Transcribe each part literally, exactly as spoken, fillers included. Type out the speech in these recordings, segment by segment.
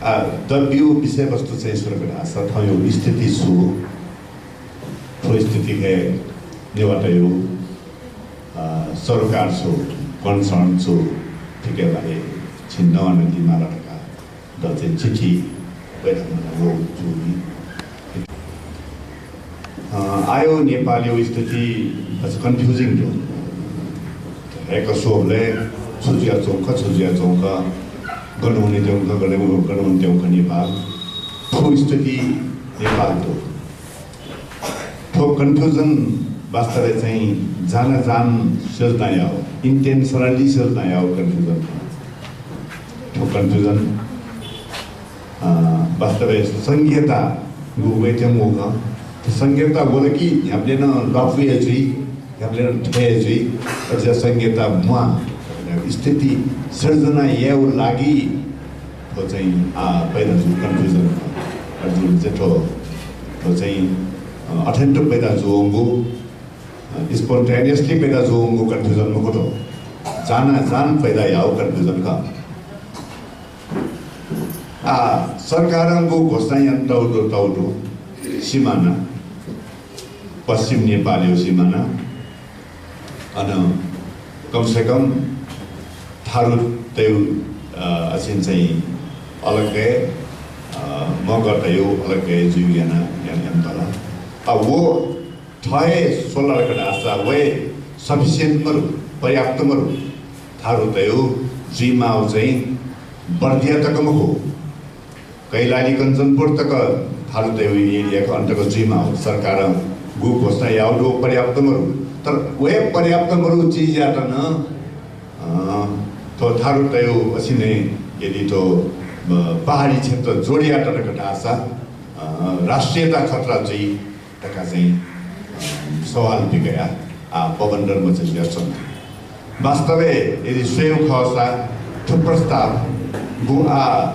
आ, दब्यू विषयवस्तु चाहिँ सुरु धाःसा थौंयु स्थिति छु, थ्व स्थिति हे नेवाःतयु, आ, सरोकार छु, concern छु, थुके बारे छिं नवानादी माला धकाः द चाहिँ चिठी वय्‌कःपिन्त वःगु जूगु। अ, आःयु नेपालयु स्थिति अझ confusing दु। हय्‌क स्वःबलय् छु जुयाच्वंगु खः, छु जुयाच्वंगु खः, गन वनेत्यंगु खः, गन, गन वनेत्यंगु खः नेपाल। थ्व स्थिति नेपाल दु। थ्व confusion वास्तवय् चाहिँ जानाजान सिर्जना याउ, intentionally सिर्जना याउ confusion खः। थ्व confusion अ, वास्तवय् संघीयता गु वय्‌त्यंगु खः। संघीयता वल कि न्ह्याबलें नं ल्वापु हे जुइ, न्ह्याबलें नं थ्वये जुइ। अझ संघीयता म्वाः स्थिति सिर्जना यायेगु लागि थ्व चाहिँ, आ, पैदा जूगु confusion खः। अझ चाहिँ थ्व, थ्व चाहिँ, अ, अथेंतुक पैदा जूगु, अ, spontaneously पैदा जूगु confusion मखु थ्व। जानाजान पैदा याउ confusion खः। आ, सरकारं गु घोषणा यानातःगु, तःगु सीमाना, पश्चिम नेपालयु सीमाना, अन कम से कम थारुतयु, अ, असिन चाहिँ अलग्गय्, अ, मगरतयु अलग्गय् जुइ याना, याना, यानातल। आ, व थ्व हे स्वल धकाः धाःसा व हे sufficient मरु, पर्याप्त मरु। थारुतयु जुइमाउ चाहिँ बर्दिया तक मखु, कैलाली कञ्चनपुर तक थारुतयु area खः, अन तक जुइमाउ। सरकारं गु घोषणा याउ दु पर्याप्त मरु, तर व हे पर्याप्त मरु चिजयात नं, अ, थ्व थारुतयु असिने यदि थ्व, अ, पहाडी क्षेत्र जोडियात धकाः धाःसा, अ, राष्ट्रियता खतरा जुइ धकाः चाहिँ, अ, सवाल बिकया, आ, पवन धर्म चाहिँ जुयाच्वन। वास्तवय् यदि स्वयेगु खःसा थ्व प्रस्ताव गु आ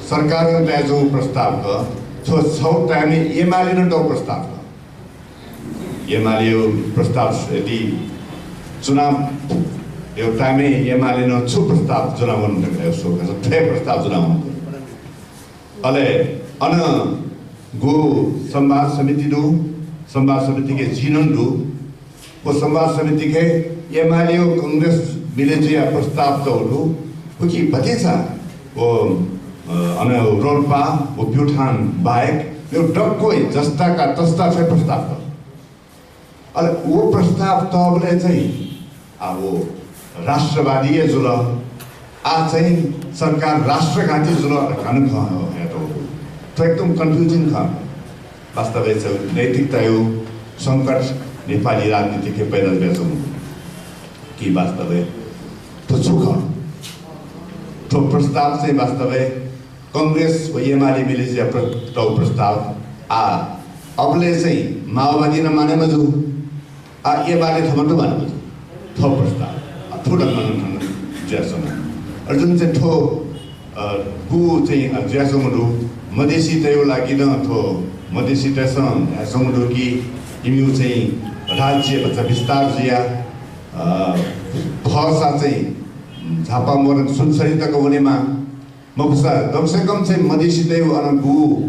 सरकारं तयाजूगु प्रस्ताव खः, थ्व छगू time-य् एमालें नं तःगु प्रस्ताव खः। एमालेयु प्रस्ताव यदि चुनावयु time-य् एमालें नं छु प्रस्ताव ज्वनावन धकाः धाःसा थ्व हे प्रस्ताव ज्वनावन। अले अन गु संवाद समिति दु, संवाद समितिके जि नं दु। व संवाद समितिके एमाले व कांग्रेस मिले जुया प्रस्ताव तःगु दु। उकी भतिचा व, अ, अन रोल्पा व प्युठान बाहेक मेउ दक्व जस्ता का तस्ता छे प्रस्ताव तः। अले व प्रस्ताव तःबलय् चाहिँ आ, व राष्ट्रवादी हे जुल, आ चाहिँ सरकार राष्ट्रघाती जुल धकाः नं खँ हयातःगु। थ्व एकदम confusing खः। वास्तवय् चाहिँ नैतिकतायु संकट नेपाली राजनीतिके पैदा जुयाच्वंगु कि वास्तवय् थ्व छु खः? थ्व प्रस्ताव चाहिँ वास्तवय् कांग्रेस व एमाले मिले जुया प्र-, तःगु प्रस्ताव। आ, अबलय् चाहिँ माओवादी नं माने मजू। आ, एमाले थःम्हं तुं माने मजू। थ्व प्रस्ताव, आ, थ्व ढंगं नं थन जुयाच्वन। अले जुन चाहिँ थ्व, अ, गु चाहिँ, अ, जुयाच्वंगु दु, मधेसीतय्‌गु लागि नं थ्व मधेसीतय्‌सं धायेच्वंगु दु कि इमिगु चाहिँ राज्य भचा विस्तार जुया, अ, भःसा चाहिँ झापा मोरङ सुनसरी तक वनेमा। मखुसा, कम से कम चाहिँ मधेसीतय्‌गु अन गु,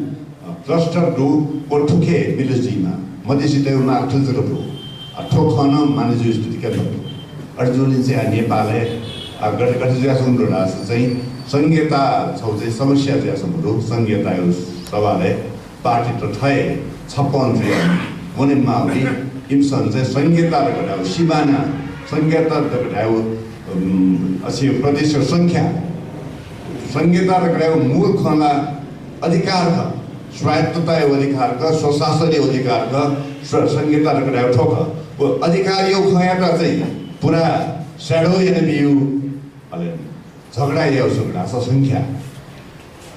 अ, cluster दु, व थुखे मिले जुइमा। मधेसीतय्‌गु माग थुलि जक दु। आ, थ्व खँ नं माने जुइ स्थिति के दु। अले जुलिं चाहिँ आ नेपालय्, आ, गथे, गथे जुयाच्वंगु दु धाःसा चाहिँ संघीयता छगू चाहिँ समस्या जुयाच्वंगु दु। संघीयतायु सवालय् पार्टी त थथे छप्पँ जुया वने माःगुलिं इमिसं चाहिँ संघीयता धकाः धायेगु सीमाना, संघीयता धकाः धायेगु, उम्, अथे प्रदेशया संख्या, संघीयता धकाः धायेगु मूल खँ ला अधिकार खः, स्वायत्तताया अधिकार खः, स्वशासनया अधिकार खः, स्व-, संघीयता धकाः धायेगु थ्व खः। व अधिकारया खँयात चाहिँ पुरा shadow यानाबियु, अले झगडा याउ सुरु धाःसा संख्या,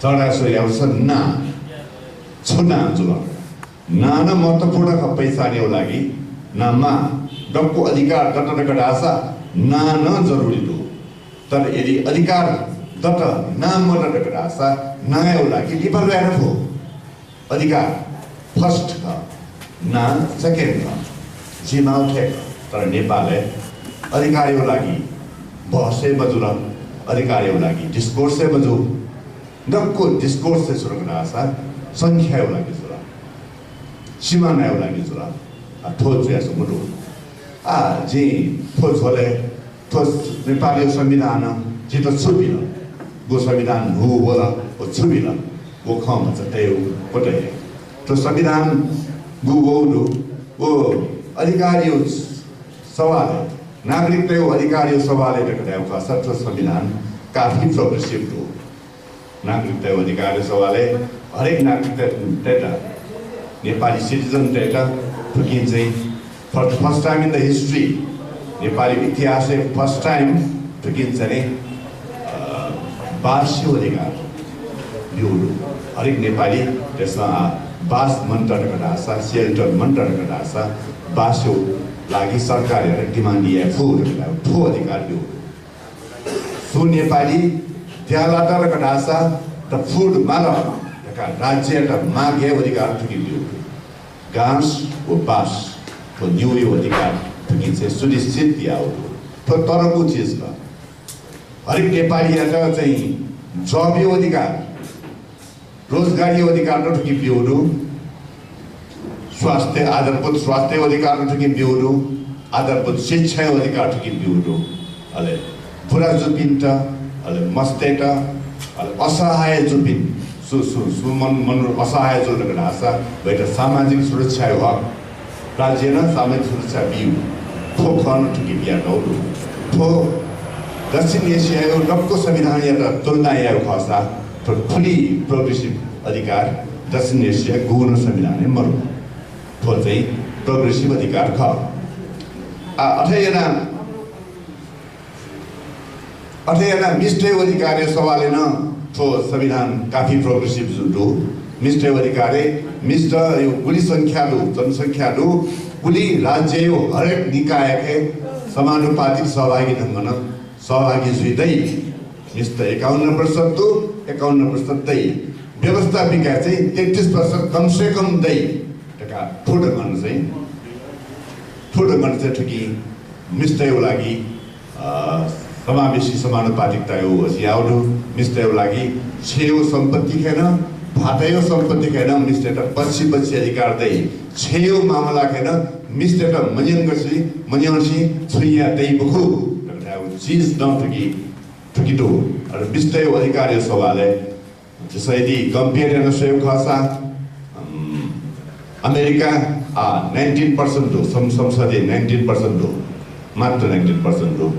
झगडा सुरु याउ स ना, छु ना जुल। नां नं महत्त्वपूर्ण खः पहिचानया लागि। नां माः, दक्व अधिकार दत धकाः धाःसा नां नं जरुरी दु। तर यदि अधिकार दत, नां मदत धकाः धाःसा नांया लागि लिपा ल्वाये फु। अधिकार first खः, नां second खः, जुइमाउ थें खः। तर नेपालय् अधिकारया लागि बहस हे मजुल, अधिकारया लागि discourse हे मजू। दक्व डिस्कोर्स चाहिँ छु धाःसा संख्याया लागि जुल, सिमानाया लागि जुल। आ, थ्व जुयाच्वंगु दु। आ, जिं थ्व झ्वलय् थ्व नेपालया संविधानं झीत छु बिल, गु संविधान न्हू वल, व छु बिल, व खँ भचा तयेगु क्वतः हे। थ्व संविधान गु वःगु दु, व अधिकारया सवालय्, नागरिकतय् अधिकारया सवालय् तक धायेगु खःसा थ्व संविधान काफी प्रोग्रेसिभ दु। नागरिकतय् अधिकारया सवालय् हरेक नागरिकतय्त, नेपाली सिटिजनतय्त थुकिं चाहिँ for the first time in the history, Nepali इतिहासय् फर्स्ट टाइम थुकिं चाहिँ, अ, बासया अधिकार ब्यूगु दु। हरेक नेपालीतय्सं, आ, बास मन्त धकाः धाःसा, सेल्टर मन्त धकाः धाःसा, बासया लागि सरकारयात डिमान्ड याये फु धकाः थ्व अधिकार ब्यूगु दु। सुं नेपाली ज्या लात धकाः धाःसा, the food माल धकाः राज्ययात माग याये अधिकार थुकिं ब्यूगु दु। घाँस व बास व न्यूया अधिकार थुकिं चाहिँ सुनिश्चित याःगु दु। थ्व तःधंगु चिज खः। हरेक नेपालीयात चाहिँ जबया अधिकार, रोजगारीया अधिकार नं थुकिं ब्यूगु दु। स्वास्थ्य, आधारभूत स्वास्थ्यया अधिकार नं थुकिं ब्यूगु दु। आधारभूत शिक्षाया अधिकार थुकिं ब्यूगु दु। अले बुरा जूपिन्त, अले मस्तय्त, अले असहाय जूपिं, सु, सु, सु मन, मन असहाय जू धकाः धाःसा, वयात सामाजिक सुरक्षाया हक, राज्यं नं सामाजिक सुरक्षा ब्यू। थ्व खँ नं थुकिं बियातःगु दु। थ्व दक्षिण एसियाया दक्व संविधानयात तुलना यायेगु खःसा, थ्व थुलि प्रोग्रेसिभ अधिकार दक्षिण एसियाया गुगु नं संविधानय् मदु। थ्व चाहिँ प्रोग्रेसिभ अधिकार खः। आ, अथे याना, अथे याना मिस्तय् अधिकारया सवालय् नं थ्व संविधान काफी प्रोग्रेसिभ जु-, दु। मिस्तय् अधिकारय् मिस्तया गुलि संख्या दु, जनसंख्या दु, उलि राज्यया हरेक निकायके समानुपातिक सहभागी ढंगं नं सहभागी जुइ दइ। मिस्त एकाउन्न प्रतिशत दु, एकाउन्न प्रतिशत दइ। व्यवस्थापिका चाहिँ तेत्तिस प्रतिशत कम से कम दइ धकाः थ्व ढंगं चाहिँ, थ्व ढंगं चाहिँ थुकिं मिस्तया लागि, अ, समावेशी समानुपातिकताया अझ याःगु दु। मिस्तया लागि छेँया सम्पत्ति खँय् नं, भाःतया सम्पत्ति खँय् नं मिस्तय्त बच्छि बच्छि अधिकार दइ। छेँया मामला खँय् नं मिस्तय्त मन्यंकसि, मन्यंसि छुं याये दइ मखु धकाः धाःगु चिज नं थुकिं, थुकिं दु। अले मिस्तया अधिकारया सवालय् झीसं यदि compare याना स्वयेगु खःसा, अम, अमेरिका, आ, nineteen percent दु, सं-, संसदय् nineteen percent दु, मात्र nineteen percent दु।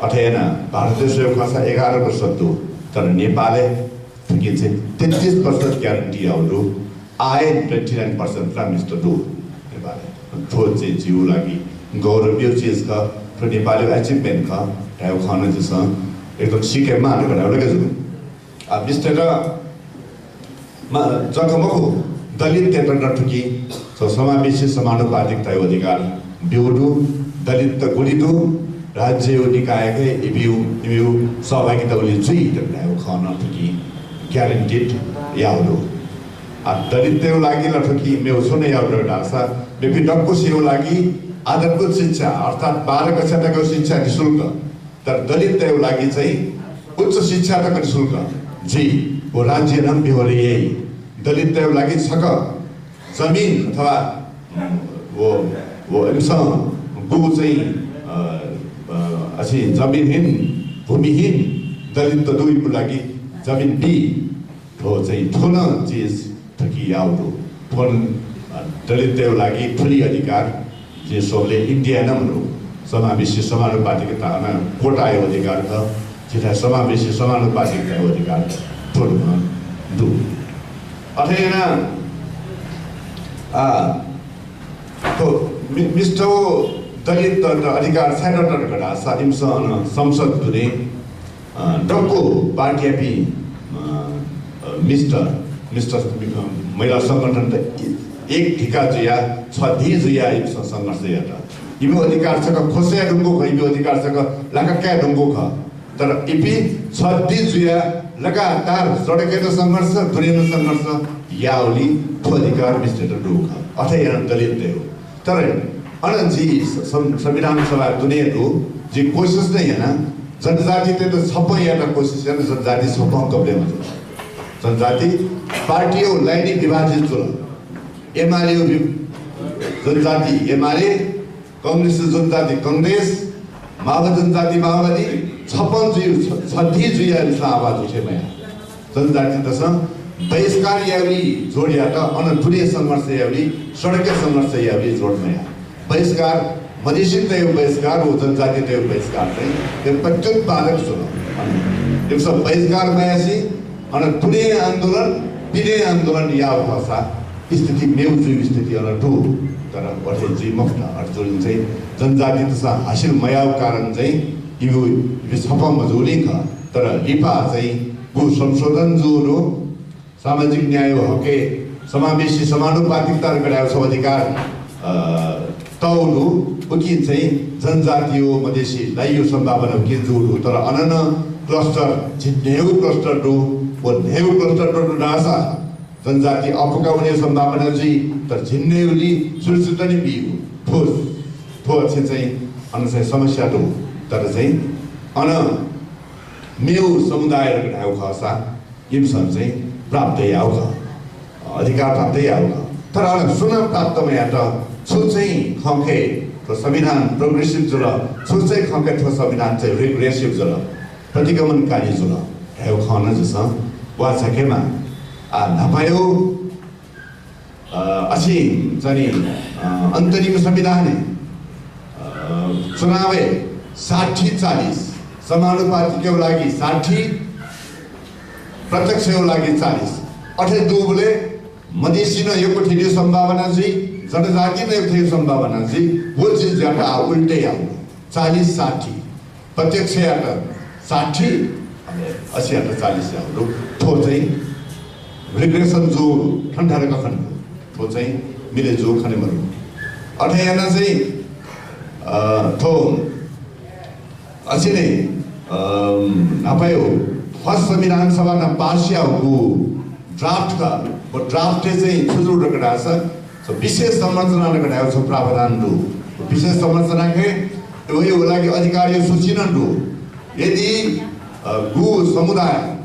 अथे याना भारतय् स्वयेगु खःसा एघार प्रतिशत दु, तर नेपालय् थुकिं चाहिँ तेत्तिस प्रतिशत guarantee याःगु दु, आः हे twenty nine percent ला मिस्त दु नेपालय्। थ्व चाहिँ झीया लागि गौरवया चिज खः, थ्व नेपालया achievement खः, धायेगु खँ नं झीसं एकदम सीकेमाः धकाः धायेगु लगे जुल। आ, मिस्तय्त मा-, जक मखु, दलिततय्त नं थुकिं स-, समावेशी समानुपातिकताया अधिकार ब्यूगु दु। दलितत गुलि दु, राज्यया निकायके इपियु, इमियु सहभागिता उलि जुइ धकाः धायेगु खँ नं थुकिं guaranteed याःगु दु। आ, दलिततय् लागि ला थुकिं मेगु छुं नं याःगु दु धाःसा, मेपिं दक्वसिया लागि आधारभूत शिक्षा, अर्थात् बाह्र कक्षा तक शिक्षा निशुल्क, तर दलिततय् लागि चाहिँ उच्च शिक्षा तक निशुल्क जुइ। व राज्यं नं बेहोर याइ। दलिततय् लागि छकः जमिन अथवा, उम्, व, व इमिसं गुगु चाहिँ, अ, अ, अछि जमिनहीन, भूमिहीन दलित दुगुया लागि जमिन बी। थ्व चाहिँ थ्व नं चिज थुकिं याःगु दु। थ्व नं, अ, दलिततय् लागि थुलि अधिकार झी स्वबलय् इन्डियाय् नं मदु। समावेशी समानुपातिकता नं quota या अधिकार खः। झीथाय् समावेशी समानुपातिकता या अधिकार थ्व नं दु। अथे याना, आ, थ्व मि-, मिस्त दलितत अधिकार छाय् दत धकाः धाःसा इमिसं अन संसद दुने अ, दक्व पार्टीयापिं, अ, अ, मिस्त, मिस्त, अ, महिला संगठनत ए-, एक धिका जुयाः, छधी जुयाः इमिसं संघर्ष यात। इमिगु अधिकार छकः खोसय् दुगु खः, इमिगु अधिकार छकः लाकाकाय् दुगु खः। तर इपिं छधी जुयाः लगातार सडकय् नं संघर्ष, दुने नं संघर्ष याःगुलिं थ्व अधिकार मिस्तय्त दुगु खः। अथे यानाः दलिततय् तर अन जि स-, सं-, संविधान सभा दुने दु, जि कोसिस नं याना, जनजातितय्त छप्पँ यायेत कोसिस याना, जनजाति छप्पँ कबलय् मजू। जनजाति पार्टीयो लाइनय् विभाजित जुल। एमालेयो वि-, जनजाति एमाले, कम्युनिस्ट जनजाति कांग्रेस, मावोवादी जनजाति माओवादी, छप्पन जुइ, छ-, छधी जुइया इमिसं आवाज उठे मया। जनजातितसं बहिष्कार यावलि जोड यात, अन दुने संघर्ष यावलि, सडकय् संघर्ष यावलि जोड मया। बहिष्कार, मधेसीतयो बहिष्कार व जनजातितयो बहिष्कार चाहिँ यो प्रत्युत्पादक जुल। इमिसं बहिष्कार मयासें अन दुने आन्दोलन, पिने आन्दोलन याव खःसा स्थिति मेव जुइगु स्थिति अन दु। तर अथे जुइ मफुत। अथे जुलिं चाहिँ जनजातितसं हासिल मयाव कारण चाहिँ इमिगु, इमि छप्पन मजूलिं खः। तर लिपा चाहिँ भू संशोधन जूगु, सामाजिक न्याय हकय् समावेशी समानुपातिकता धकाः छगू अधिकार, अ, तःगु, उकिं चाहिँ जनजातियो मधेसी लाइयो सम्भावना उकिं जूगु। तर अन नं cluster, झिंन्हय्गू cluster दु। व न्हय्गू cluster दु धाःसा जनजाति अःपुका वने सम्भावना जुइ, तर झिंन्हय्गुलि सुरक्षित नि बीगु। थ्व, थ्व चाहिँ अन चाहिँ समस्या दु। तर चाहिँ अन मेव समुदाय धकाः धायेगु खःसा इमिसं चाहिँ प्राप्त याव खः, अधिकार प्राप्त याव खः। तर अन सुनां प्राप्त मयात, छु चाहिँ खंके थ्व संविधान progressive जुल, छु चाहिँ खंके थ्व संविधान चाहिँ regressive जुल, प्रतिगमनकारी जुल धायेगु खँ नं झीसं वाः झाकेमाः। आ, न्हापायो अ, अछि चाहिँ, अ, अन्तरिम संविधानय्, अ, चुनावय् साठी चालिस, समानुपातिकयो लागि साठी, प्रत्यक्षयो लागि चालिस। अथे दुबलय् मधेसीं यक्व थ्यनेगु सम्भावना जुइ, जनजातिं यक्व थ्यनेगु सम्भावना जुइ, व चिज जुयात आः उल्टे याव। चालिस साठी, प्रत्यक्षयात साठी, अले असीयात चालिस याव। थ्व चाहिँ regression जूगु थन्थाय् तक खने मरु। थ्व चाहिँ मिले जूगु खने मरु। अथे याना चाहिँ, अ, थ्व अछि नि, अ, न्हापायो first संविधान सभां पास याव draft का, व draft चाहिँ छु जूगु धकाः धाःसा, स विशेष संरचना धकाः धायेगु छगू प्रावधान दु। विशेष संरचनाके वय्, वय् लागि अधिकारयो सूची नं दु। यदि, अ, गु समुदाय,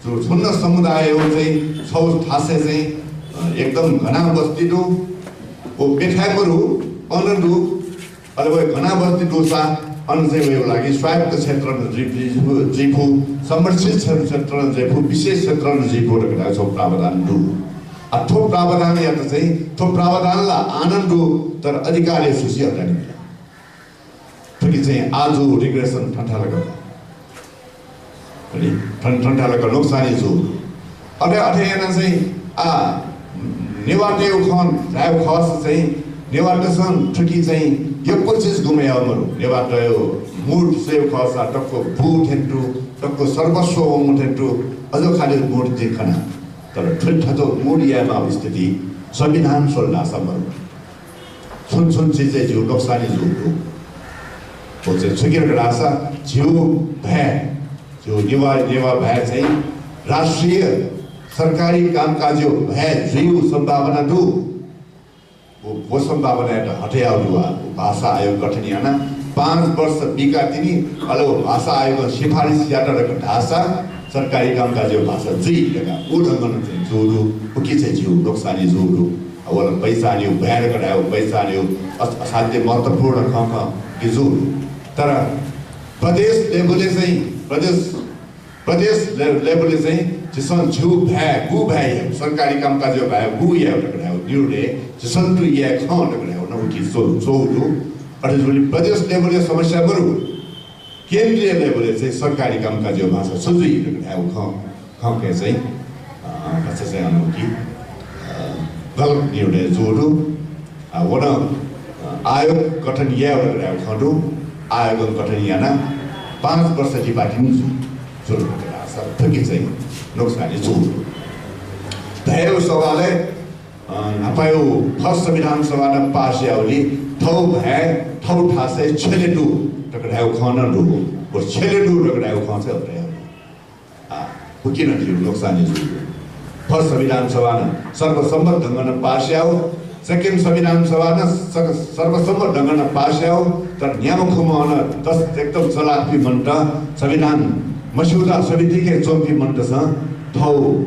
जो छुं नं समुदाययो चाहिँ छगू थासय् चाहिँ, अ, एकदम घना बस्ती दु, व मेथाय् मरु, अन दु, अले वय् घना बस्ती दुसा अन चाहिँ वय् लागि स्वायत्त क्षेत्र नं जुइ, जुइफु, संरक्षित क्षेत्र, क्षेत्र नं जुइफु, विशेष क्षेत्र नं जुइफु धकाः छगू प्रावधान दु। आ, थ्व प्रावधानयात चाहिँ, थ्व प्रावधान ला आः नं दु, तर अधिकारयो सूची हटानि मिला। थुकी चाहिँ आः जूगु regression थन्थाय् तक, थन-, थन्थाय् तक नोक्सानी जूगु। अथे, अथे याना चाहिँ आः नेवाःतयो खँ धायेगु खःसा चाहिँ नेवाःतसं थुकी चाहिँ यक्व चिज गुमयाव मरु। नेवाःतयो मूढ स्वयेगु खःसा दक्व बू थें दु, दक्व सर्वस्व वंगु थें दु, अज्याःगु खालि मूढ जिं खना। तर थ्व थज्याःगु मूढ यायेमाःगु स्थिति संविधान स्वल धाःसा मरु। छुं छुं चिजय् झीगु नोक्सानी जूगु दु। व चाहिँ छुकिं धकाः धाःसा झीगु भाय्, झीगु नेवाः, नेवाः भाय् चाहिँ राष्ट्रिय सरकारी कामकाजयो भाय् जुइगु सम्भावना दु। व, व सम्भावनायात हटे याव दु। व भाषा आयोग गठन याना पाँच वर्ष बिका तिनि, अले व भाषा आयोगं सिफारिस यात धकाः धाःसा सरकारी कामकाजयो भाषा जुइ धकाः उ ढंगं चाहिँ जूगु दु। उकी चाहिँ झीगु नोक्सानी जूगु दु। अ, वल पहिचानयो भाय् धकाः धायेगु, पहिचानयो अस-, असाध्य महत्त्वपूर्ण खँ खँ कि जूगु दु। तर प्रदेश level-य् चाहिँ, प्रदेश, प्रदेश ले-, level-य् चाहिँ झीसं झीगु भाय्, गु भाय् यायेगु, सरकारी कामकाजयो भाय् गु यायेगु धकाः धायेगु निर्णय झीसं तुं याये खः धकाः धायेगु नं उकी च्वं-, च्वंगु दु। अथे जुलिं प्रदेश level-य् समस्या मरु। केन्द्रीय level-य् चाहिँ सरकारी कामकाजयो भाषा छु जुइ धकाः धायेगु खँ, खँके चाहिँ, अ, भचा चाहिँ अन उकी, अ, गलत निर्णय जूगु दु। अ, व नं, अ, आयोग गठन यायेगु धकाः धायेगु खँ दु। आयोग गठन याना पाँच वर्ष लिपा तिनि जु-, जुल धकाः धाःसा थुकी चाहिँ नोक्सानी जूगु दु। धयागु सवालय् अ, न्हापायो first संविधान सभां पास यावलि थःगु भाय् थःगु थासय् छ्यले दु धकाः धायेगु खँ नं दु। व छ्यले दु धकाः धायेगु खँ चाहिँ अथे यावलि, आ, उकी नं झीगु नोक्सानी जूगु दु। First संविधान सभां सर्वसम्मत ढंगं पास याव, second संविधान सभां सक-, सर्वसम्मत ढंगं पास याव, तर न्याम्ह खुम्ह अन दस एकदम चलाखपिं मनूत, संविधान मस्यूगुलिं समितिके च्वंपिं मनूतसं थःगु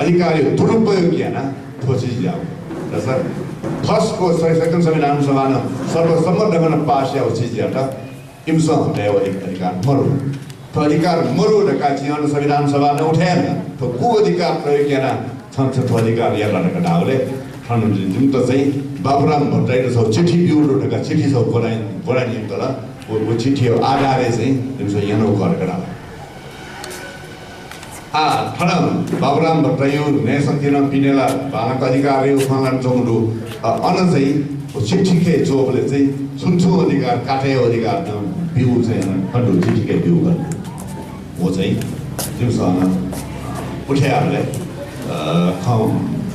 अधिकारया दुरुपयोग यानाः थ्व चिज याःगु। दसा फर्स्ट को सै-, second संविधान सभानं सर्वसम्मत ढंगं पास याःगु चिजयात इमिसं हटायेगु अधिकार मरु। थ्व अधिकार मरु धकाः जिं अन संविधान सभानं उठे याना। थ्व गु अधिकार प्रयोग यानाः छं, छं थ्व अधिकार यात धकाः धाःबलय् थन जिमित चाहिँ बाबुराम भट्टराईयात छगू चिठी ब्यु धकाः चिठी छगू ब्वना, ब्वनादिल। व, व चिठीया आधारय् चाहिँ जिमिसं यानागु खः धकाः धाल। आः, थन बाबुराम भट्टराईया न्याय शक्तिं पिनेला बांलाक अधिकारया खँ ल्हानाच्वंगु दु। अ, अन चाहिँ व चिठीके च्वःबलय् चाहिँ छुं छुं अधिकार, काटेया अधिकार नं ब्यूगु चाहिँ अन खँ दु, चिठीके ब्यूगु खँ दु। व चाहिँ जिमिसं अन उठे याःबलय्, अ, खँ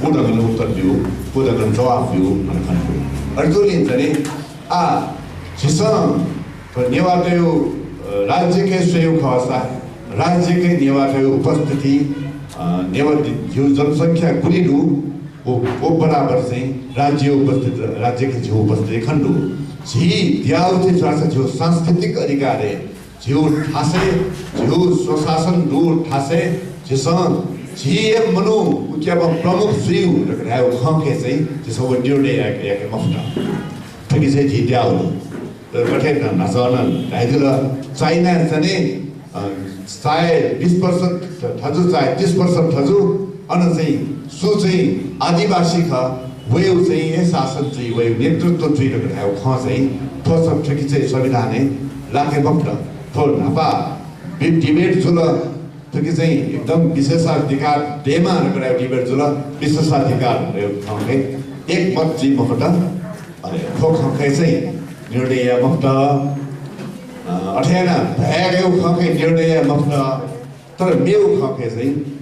व ढंगं उत्तर ब्यू, व ढंगं जवाफ ब्यू, अन खँ दु। अले जुलिं चाहिँ आः, झीसं नेवाःतय्, अ, राज्यके स्वयेगु खःसा, राज्यके नेवाःतय् उपस्थिति, अ, नेवाः झीगु जनसंख्या गुलि दु, व, व बराबर चाहिँ राज्य उपस्थिति, राज्यके झीगु उपस्थिति खने दु। झी द्याःगु चाहिँ जुयाः झीगु सांस्कृतिक अधिकार हे, झीगु थासय्, झीगु स्वशासन दुगु थासय्, झीसं झी हे मनू उकियाम्ह प्रमुख जुइगु धकाः धायेगु खँके चाहिँ झीसं व निर्णय याके, याके मफुत। थुकी चाहिँ झी द्याःगु दु। तर गथे नं न्हाचः नं धाइदिल, चाइनाय् चाहिँ, अ, चाहे बिस वर्ष थजु, चाहे तीस वर्ष थजु, अन चाहिँ सु चाहिँ आदिवासी खः, वय् चाहिँ हे शासन जुइ, वय् नेतृत्व जुइ धकाः धायेगु खँ चाहिँ थ्व स-, थुकी चाहिँ संविधानय् लाके मफुत। थ्व न्हापा बि-, debate जुल, थुकी चाहिँ एकदम विशेषाधिकार देमा धकाः debate जुल, विशेषाधिकार खँके एकमत जुइ मफुत। अले थ्व खँके चाहिँ निर्णय याये मफुत। अ, अथे यानाः भय् गय् खँके निर्णय याये मफुत। तर मेगु खँके चाहिँ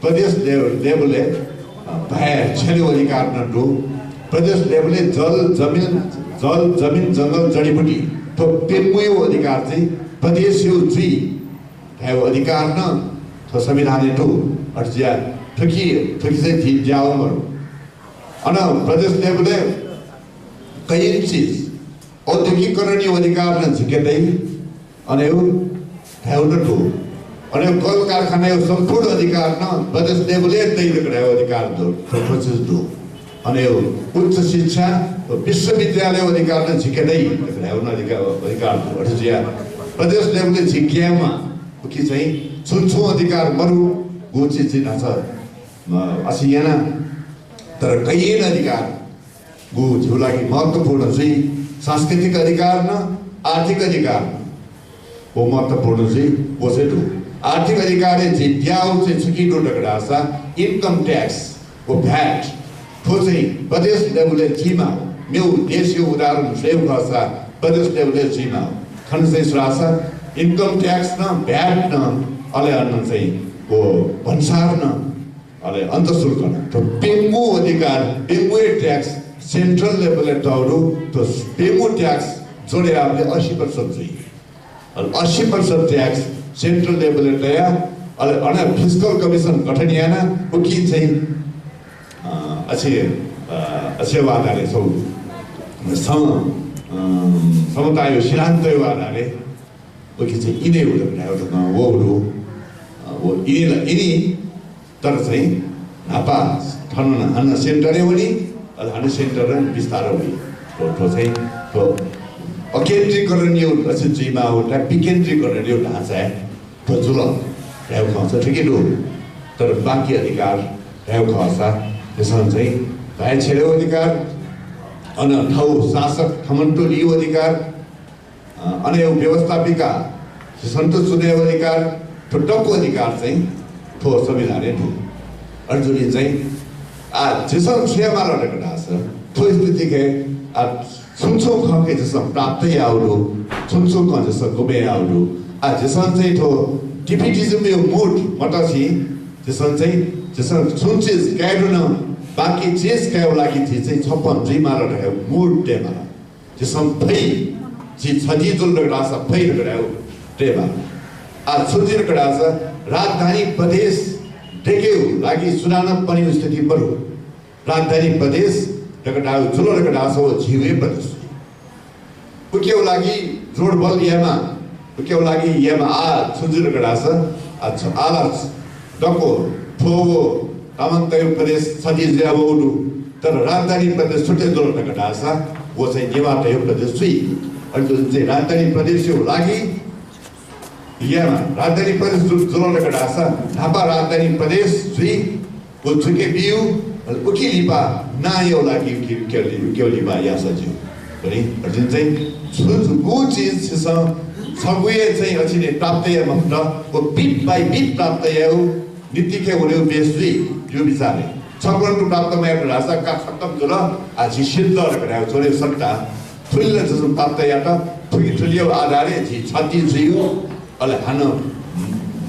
प्रदेश ले-, level-य्, अ, भय् छ्यलेगु अधिकार नं दु। प्रदेश level-य् जल, जमिन, जल, जमिन, जंगल, जडीबुटी थ्व प्यंगुया अधिकार चाहिँ प्रदेशया जुइ धायेगु अधिकार नं थ्व संविधानय् दु। अथे जुयाः थुकी, थुकी चाहिँ झी द्याःगु मरु। अन प्रदेश level-य् कैय् चिज औद्योगिकीकरणया अधिकार नं झीके दइ, अन धायेगु नं दु। अन कल कारखानाया सम्पूर्ण अधिकार नं प्रदेश level-य् दइ धकाः धायेगु अधिकार दु, थ्व, थ्व चिज दु। अन उच्च शिक्षा व विश्वविद्यालय अधिकार नं झीके दइ धकाः धायेगु नं अधिकार, अधिकार दु। अथे जुयाः प्रदेश level-य् झी ग्याये म्वाः, उकी चाहिँ छुं छुं अधिकार मरु, गु चिज झी न्हाचः, अ, अथे याना, तर कैय् अधिकार गु झीगु लागि महत्त्वपूर्ण जुइ, सांस्कृतिक अधिकार नं, आर्थिक अधिकार नं, व महत्त्वपूर्ण जुइ, व चाहिँ दु। आर्थिक अधिकारय् झी द्याःगु चाहिँ छुकी दु धकाः धाःसा income tax व VAT, थ्व चाहिँ प्रदेश level-य् जुइमाः। मेगु देशया उदाहरण स्वयेगु खःसा प्रदेश level-य् जुइमाः। थन चाहिँ छु धाःसा income tax नं, VAT नं, अले अन चाहिँ व भन्सार नं, अले अन्तःशुल्क नं। थ्व प्यंगू अधिकार, प्यंगू tax central level-य् तःगु दु, थ्व प्यंगू tax जोडे याःबलय् असी प्रतिशत जुइ। अले असी प्रतिशत tax central level-य् तया, अले अन fiscal commission गठन याना, उकी चाहिँ, अ, अथे, अ, अथे आधारय् छगू सम-, अ, समताया सिद्धान्तया आधारय् उकी चाहिँ इने उदक धायेगु दु, अ, व उदु, अ, व इने ला इनी, तर चाहिँ न्हापा थन नं हानं centre-य् वनी, अले हानं centre-य् बिस्तारं वनी। थ्व, थ्व चाहिँ थ्व अकेन्द्रीकरणया अथे जुइमाःगु, तर विकेन्द्रीकरणया ढाँचाय् थ्व जुल धायेगु खँ छ, ठिकै दु। तर बाँकी अधिकार धायेगु खःसा झीसं चाहिँ भय् छ्यलेगु अधिकार, अन थःगु शासक थःम्हं तुलिगु अधिकार, अ, अन व्यवस्थापिका झीसं तुं च्वनेगु अधिकार, थ्व दक्व अधिकार चाहिँ थ्व संविधानय् दु। अय्‌जूगुलिं चाहिँ आः झीसं छु यायेमाल धकाः धाःसा थ्व स्थितिके आः छुं छुं खँके झीसं प्राप्त याःगु दु, छुं छुं खँ झीसं गुमे याःगु दु। आः झीसं चाहिँ थ्व defeatism-या mood मतसे झीसं चाहिँ झीसं छुं चिज काये धुन, बाँकी चिज कायेगु लागि झी चाहिँ छप्पँ जुइमाल धकाः mood तयेमाल। झीसं फइ, झी छधी जुल धकाः धाःसा फइ धकाः तयेमाल। आः छु जुइ धकाः धाःसा राजधानी प्रदेश दयेकेगु लागि सुनानं पनीगु स्थिति मरु। राजधानी प्रदेश धकाः धाःगु जुल धकाः धाःसा व झीगु हे प्रदेश। उकिया लागि जोडबल यायेमाः, उकिया लागि यायेमाः। आः छु जुइ धकाः धाःसा, आः छु, आः ला दक्व थ्व व सामन्तया प्रदेश छति जुयावःगु दु, तर राजधानी प्रदेश छुट्टै जुल धकाः धाःसा व चाहिँ नेवाःतया प्रदेश जुइ। अले जुन चाहिँ राजधानी प्रदेशया लागि यामा राजधानी प्रदेश जु-, जुल धकाः धाःसा न्हापा राजधानी प्रदेश जुइ, व जुके ब्यू, अले उकी लिपा नांया लागि उकी, उकी, उकी लिपा याःसा ज्यू। भने, अले जुन चाहिँ छु, छु, गु चिज छिसं छगू हे चाहिँ अथे प्राप्त याये मफुत, व bit by bit प्राप्त यायेगु नीतिके वनेगु बेस जुइ, जिगु विचारय्। छकलं तुं प्राप्त मयात धाःसा का खतम जुल, आ, झी सिद्ध धकाः धायेगु च्वनेगु सट्टा, थुलि ला जसं प्राप्त यात, थुकी थुलिया आधारय् झी छति जुइगु, अले हानं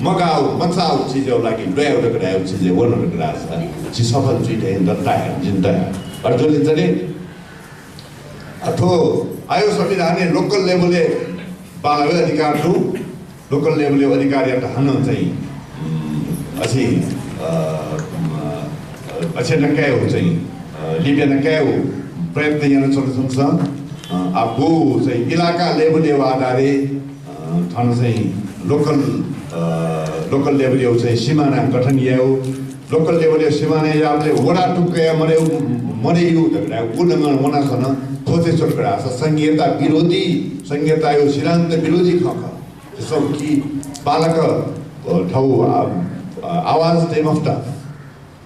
मगाःगु, मचाःगु चिजया लागि ल्वायेगु धकाः धायेगु चिजय् वन धकाः धाःसा झी सफल जुइ धइगु दत्ता हे जिं तया। अले जुन चाहिँ अ, थ्व आयो संविधानय् local level-य् बांलाःगु अधिकार दु। Local level-य् अधिकारयात हानं चाहिँ, उम्, अछि, अ, उम्, अ, अछि नकायेगु चाहिँ, अ, लिपा नकायेगु प्रयत्न यानाच्वनाच्वंगु छ। अ, आ गु चाहिँ इलाका level-या आधारय्, अ, थन चाहिँ local, अ, local level-या चाहिँ सिमाना गठन यायेगु, local level-या सिमाना याःबलय् वडा टुक्कया मदय्, मदय् धकाः उ नगं वनाच्वन। थ्व चाहिँ छु खः धाःसा संघीयता विरोधी, संघीयताया सिद्धान्त विरोधी खँ खः। जसं कि बांलाक, अ, थ्व, आ, आ, आवाज तये मफुत।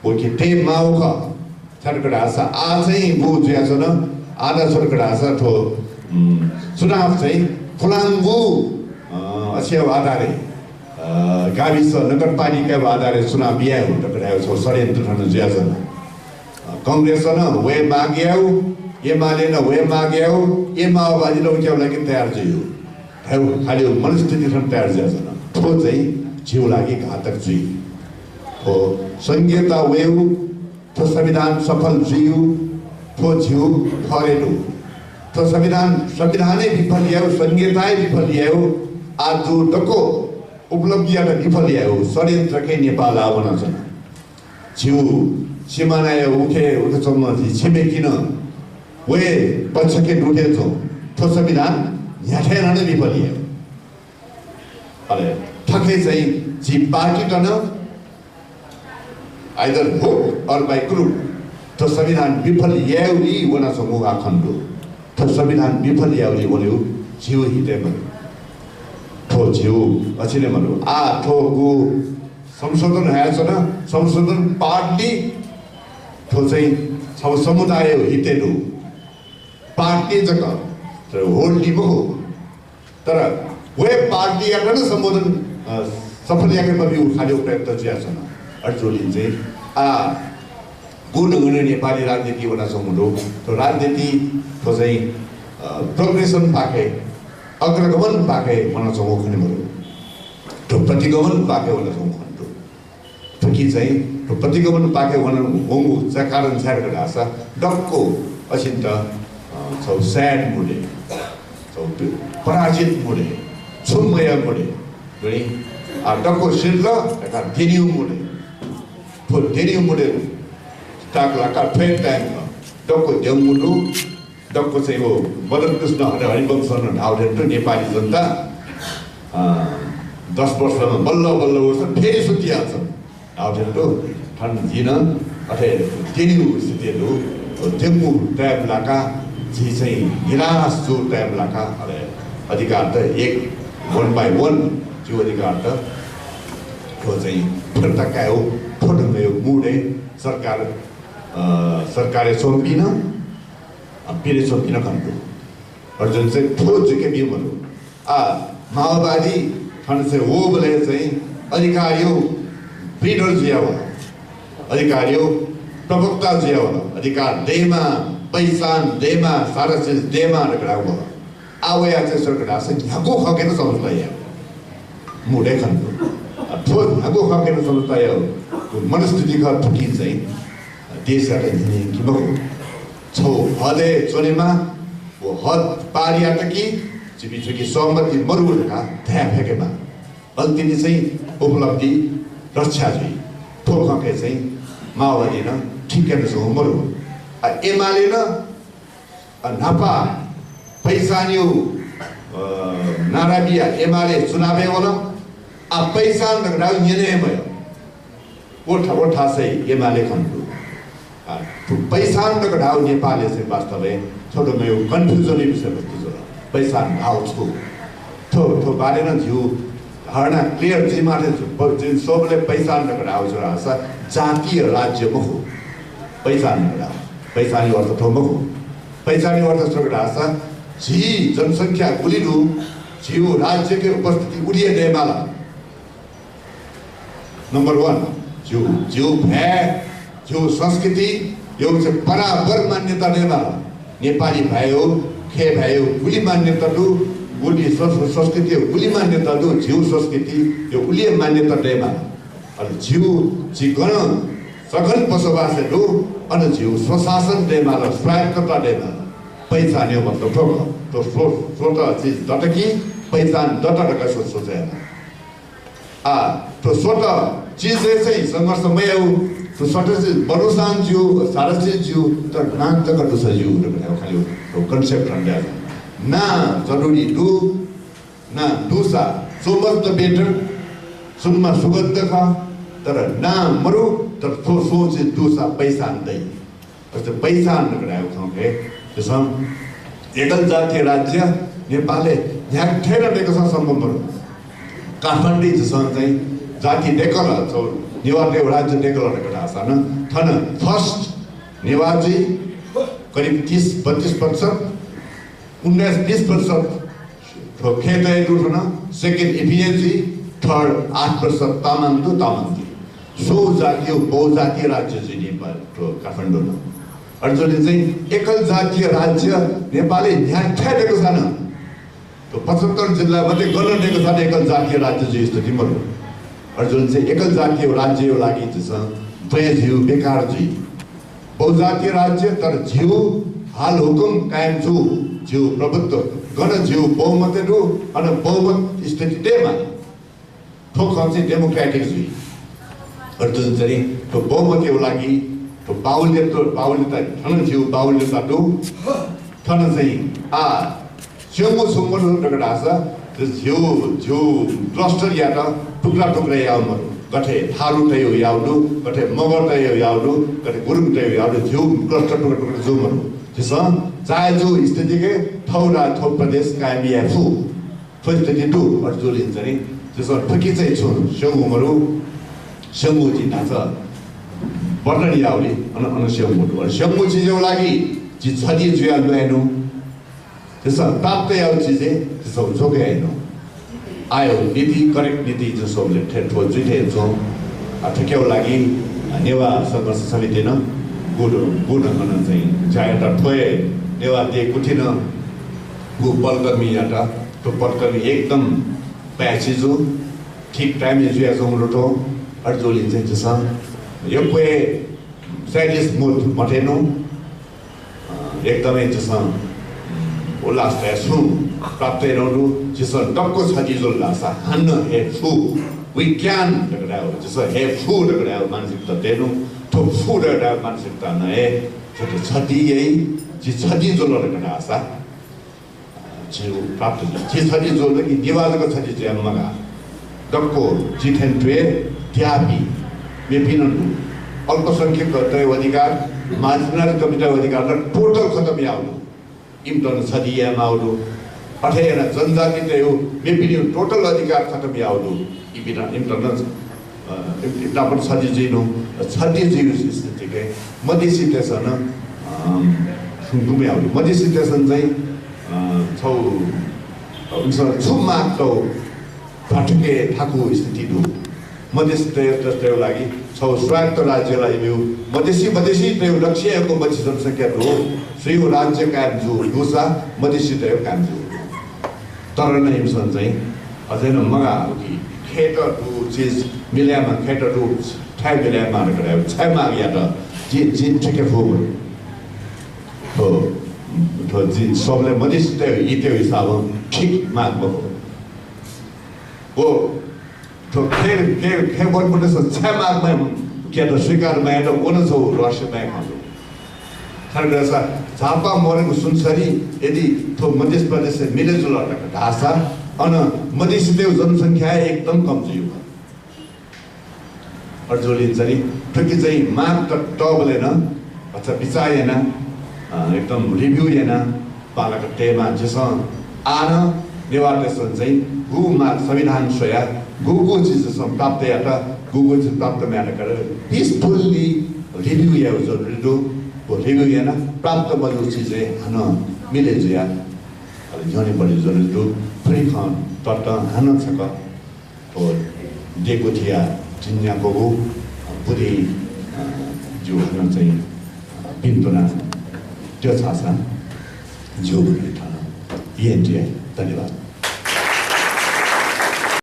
व कि तये माःगु खः। छु खः धाःसा आ चाहिँ गु जुयाच्वन, आ नं छु खः धाःसा थ्व, उम्, चुनाव चाहिँ पुलांगु, अ, अछिया आधारय्, अ, गाविस नगरपालिकाया आधारय् चुनाव बियागु धकाः धायेगु छगू षड्यन्त्र थन जुयाच्वन। अ, कांग्रेसं नं वये माग यायेगु, एमालें नं वये माग यायेगु, ए माओवादीं नं वयेगु लागि तयार जुइगु। धायेगु खालि मनस्थिति थन तयार जुयाच्वन। थ्व चाहिँ झीगु लागि घातक जुइ। थ्व संघीयता वयेगु, थ्व संविधान सफल जुइगु, थ्व झीगु फरे दु। थ्व संविधान, संविधानय् विफल यायेगु, संघीयताय् विफल यायेगु, आः जूगु दक्व उपलब्धियात विफल यायेगु षड्यन्त्रकय् नेपाल आः वनाच्वन। झीगु सिमानाया उखे, उखे च्वंम्ह झी छिमेकीं नं व हे पक्षके दुथें च्वं। थ्व संविधान न्ह्याथें नं विफल यायेगु। अले थथे चाहिँ झी पार्टीत नं either hook or by crook थ्व संविधान विफल यायेगुलिइ वनाच्वंगु आः खने दु। थ्व संविधान विफल यायेगुलिइ वनेगु झीगु हितय् मदु। थ्व झीगु अछिले मदु। आः थ्व गु संशोधन हयाच्वन, संशोधन partly थ्व चाहिँ छगू समुदायया हितय् दु। Partly जक, तर wholly मखु। तर व हे पार्टीयात नं सम्बोधन, अ, सफल याके मब्यूगु खालि प्रयत्न जुयाच्वन। अथे जूगुलिं चाहिँ आः गुगु नं नेपाली राजनीति वनाच्वंगु दु। थ्व राजनीति थ्व चाहिँ, अ, progression पाखे, अग्रगमन पाखे वनाच्वंगु खने मदु। थ्व प्रतिगमन पाखे वनाच्वंगु खने दु। थुकी चाहिँ थ्व प्रतिगमन पाखे वन, वंगु चा-, कारण छु खः धाःसा दक्व असिन्त, अ, छगू sad mood-य्, छगू पराजित mood-य्, छुं मयाः mood-य्, दुने, आ, दक्व सिधल धकाः द्यनीगु mood-य्। थ्व द्यनीगु mood-य् ताक लाका थ्व हे time खः। दक्व द्यंगु दु, दक्व चाहिँ व मदन कृष्ण हरि-, हरिवंशं नं धाःगु थें तुं नेपाली जनता, अ, दस वर्षमा बल्ल बल्ल वर्ष फेरि सुतियाच्वन धाःगु थें तुं थन झी नं अथे द्यनीगु स्थितिय् दु। द्यंगु time लाका झी चाहिँ निराश जूगु time लाका अले अधिकारत एक one by one झीगु अधिकारत थ्व चाहिँ फिर्ता कायेगु थ्व ढंगया mood-य् सरकार, अ, सरकारय् च्वंपिं नं, अ, पिने च्वंपिं नं खने दु। अले जुन चाहिँ थ्व जुके ब्यू मदु। आ, माओवादी थन चाहिँ वःबलय् चाहिँ अधिकारया leader जुयावल, अधिकारया प्रवक्ता जुयावल, अधिकार दयेमाः, पहिचान दयेमाः, सारा चिज दयेमाः धकाः वल। आः वयाः चाहिँ छु खः धाःसा न्ह्यागु खँके नं समुझता याः। mood-य् खने दु। आ, थ्व न्ह्यागु खँके नं समुझता याः। मनस्थिति खः थुकी चाहिँ देशयात न्हिने कि मखु। छगू हदय् च्वनेमाः, व हद पार यात कि जिपिं छुकी सहमति मदु धकाः धाये फय्केमाः। अले तिनि चाहिँ उपलब्धि रक्षा जुइ। थ्व खँके चाहिँ माओवादीं नं ठीक यानाच्वंगु मदु। आ, एमालें नं, आ, न्हापा पहिचानया, अ, नारा बियाः एमाले चुनावय् वल। आ, पहिचान धकाः न्यने हे मयः। व था-, व थासय् एमाले खनेदु। आ, थ्व पैसान धकाः धाःगु नेपालय् चाहिँ वास्तवय् थ्व दु मेगु confusion-या विषयवस्तु जुल। पैसान धाःगु छु? थ्व, थ्व बारे नं झीगु धारणा clear जुइमाः थें जु-, प-, जिं स्वःबलय् पैसान धकाः धाःगु छु धाःसा जातीय राज्य मखु। पैसान धकाः धाःगु, पैसानया अर्थ थ्व मखु। पैसानया अर्थ छु धकाः धाःसा झी जनसंख्या गुलि दु, झीगु राज्यके उपस्थिति उलि हे दयेमाल। Number one, झीगु, झीगु भाय्, झीगु संस्कृतियागु चाहिँ बराबर मान्यता दयेमाल। नेपाली भाय्‌यागु, खय् भाय्‌यागु गुलि मान्यता दु, गुलि सं-, संस्कृतियागु गुलि मान्यता दु, झीगु संस्कृतियागु उलि हे मान्यता दयेमाल। अले झीगु, झी गन सघन बसोबासय् दु, अन झीगु स्वशासन दयेमाल, स्वायत्तता दयेमाल। पैसानया मतलब थ्व खः। थ्व स्व-, स्वतः चिज दत कि पैसान दत धकाः सोच, सोचे याना। आ, थ्व स्वतः चिजय् चाहिँ संघर्ष मयाउ, थ्व स्वतः चिज बरुसान ज्यू, सारा चिज ज्यू, तर नां तक दुसा ज्यू धकाः खालि थ्व concept हने दयाच्वं। नां जरुरी दु, नां दुसा so much the better, सुनमा सुगन्ध खः, तर नां मरु, तर थ्व स्वः चिज दुसा पैसान दइ। अझ पैसान धकाः धायेगु खँ हे, झीसं एकल जातीय राज्य नेपालय् न्ह्याथे नं दय्‌कूसां सम्भव मरु। काठमाडौं झीसं चाहिँ जाति दय्‌कल, छगू नेवाःतय्‌गु राज्य दय्‌कल धकाः धाःसां नं थन first नेवाः जुइ करिब तीस बत्तीस प्रतिशत, उन्नाइस बीस प्रतिशत थ्व खय्‌तय् दु थन, second इपिनियन जुइ, third आठ प्रतिशत तामाङ दु, तामाङ जुइ। स्वउ जातीय बहुजातीय राज्य जुइ नेपाल, थ्व काठमाडौं नं। अले जुलिं चाहिँ एकल जातीय राज्य नेपालय् न्ह्याथे दय्‌कूसां नं, थ्व पचहत्तर जिल्ला मध्ये गन दय्‌कूसां नं एकल जातीय राज्य जुइ स्थिति मरु। अले जुलिं चाहिँ एकल जातीय राज्ययागु लागि झीसं ब्वये जुइगु बेकार जुइ। बहुजातीय राज्य, तर झीगु हाल हुकुम कायम जू, झीगु प्रभुत्व, गन झीगु बहुमत दु, अन बहुमत स्थिति दयेमाः। थ्व खँ चाहिँ democratic जुइ। अले जुलिं चाहिँ थ्व बहुमतयागु लागि थ्व बाहुल्यता, बाहुल्यता, थन झीगु बाहुल्यता दु, थन चाहिँ आ, स्यंगू छुं मरु धकाः धाःसा, झीगु, झीगु cluster-यात टुक्रा टुक्रा याउ मरु। गथे थारुतय्‌गु याउ दु, गथे मगरतय्‌गु याउ दु, गथे गुरुङतय्‌गु याउ दु, झीगु cluster टुक्रा टुक्रा जू मरु। झीसं चाहे जू स्थितिके थौ रा-, थौ प्रदेश कायम याये फु। थ्व स्थिति दु। अले जुलिं चाहिँ झीसं थुकी चाहिँ छुं स्यंगू मरु, स्यंगू झी न्हाचः बटन याउलि अन, अन स्यंगू दु। अले स्यंगू चिजयागु लागि झी छधी जुया ल्वायेनु। झीसं प्राप्त याउ चिजय् झीसं जोक यायेनु। आयो नीति, correct नीति झीसं थ्व जुइ थें च्वं। आ, थुकियागु लागि, आ, नेवाः संघर्ष समितिं नं गुड, गुड नं चाहिँ ज्या यात। थ्व हे नेवाः देय् गुथिं नं गु पहलकर्मी यात, थ्व पहलकर्मी एकदम पाय्‌छि जू, ठीक time-य् जुयाच्वंगु दु थ्व। अले जुलिं चाहिँ झीसं यक्व हे sadist mood मथेनु, अ, एकदमै झीसं, उम्, उल्लास तयाः छुं प्राप्त यानागु दु। झीसं दक्व छधी जुल धाःसा हानं हे फु, we can धकाः धायेगु, झीसं हे फु धकाः धायेगु मानसिकता दयेनु, थ्व फु धकाः धायेगु मानसिकता नं हे झीत छधी याइ, झी छधी जुल धकाः धाःसा झीगु प्राप्त जुइ। झी छधी जुल कि नेवाः जक छधी जुयाः मगाः। दक्व झी थें त्वःतापिं मेपिं नं दु। अल्पसंख्यकतय् अधिकार, marginal कमिटीतय् अधिकार ला total खतम याउ दु। इमित नं छधी यायेमाउ दु। अथे यानाः जनजातितय् मेपिनिगु total अधिकार खतम याउ दु। इपिं नं, इमित नं अ, इपिं नाप छधी जुइनु, छधी जुइगु स्थितिके मधेसीतय्‌सं नं, अ, सुंकुम याउ दु। मधेसीतय्‌सं चाहिँ, अ, छौ, अ, उमिसं छु माग तौ, भ्वाथुके थाकु स्थिति दु। मधेसीतय्, तय्‌गु लागि छौ स्वायत्त राज्य ला इमिगु मधेसी, मधेसीतय्‌गु लक्ष्य याकु मधेसी जनसंख्या दु। सुइगु राज्य कायम जू, दुसा मधेसीतय्‌गु कायम जू। तर नं इमिसं चाहिँ अझै नं मगाः कि खय्‌त दु चिज मिलायेमा, खय्‌त दु छाय् मिलायेमा धकाः छाय् माग यात। जिं, जिं थुके फु मखु। थ्व, थ्व जिं स्वःबलय् मधेसीतय् हितय् हिसाबं ठीक माग मखु। व थ्व खय्, खय्, खय् वंपिन्सं छाय् माग मयात स्वीकार मयात व नं छौ रहस्यमय खँ दु। छाय्‌धाःसा झापा मदय्‌कूगु सुनसरी यदि थ्व मध्य प्रदेशय् मिले जुल धकाः धाःसा अन मधेसीतय्‌गु जनसंख्या एकदम कम जुइगु। अय्जूगुलिं चाहिँ थुकी चाहिँ मार्क तःबलय् नं भचा बिचाः याना, अ, एकदम रिभ्यू याना बांलाक तयेमाः। झीसं आः नं नेवाःतय्सं चाहिँ गु मार्क संविधान स्वयाः गु गु चिजसं प्राप्त यात, गु गु चिज प्राप्त मयात धकाः पिसफुल्ली रिभ्यू यायेगु जरुरी दु। व रिभ्यू याना प्राप्त मजूगु चिजय् हानं मिले जुयाः अले न्ह्यःने बढे जरुरी दु। थ्व खँ ततं हानं छकः व देगुथिया जिन्यापगु बुद्धि, अ, ज्यू हानं चाहिँ, अ, पिन्तुना त्यो छासा ज्यू बुद्धि थन। धन्यवाद।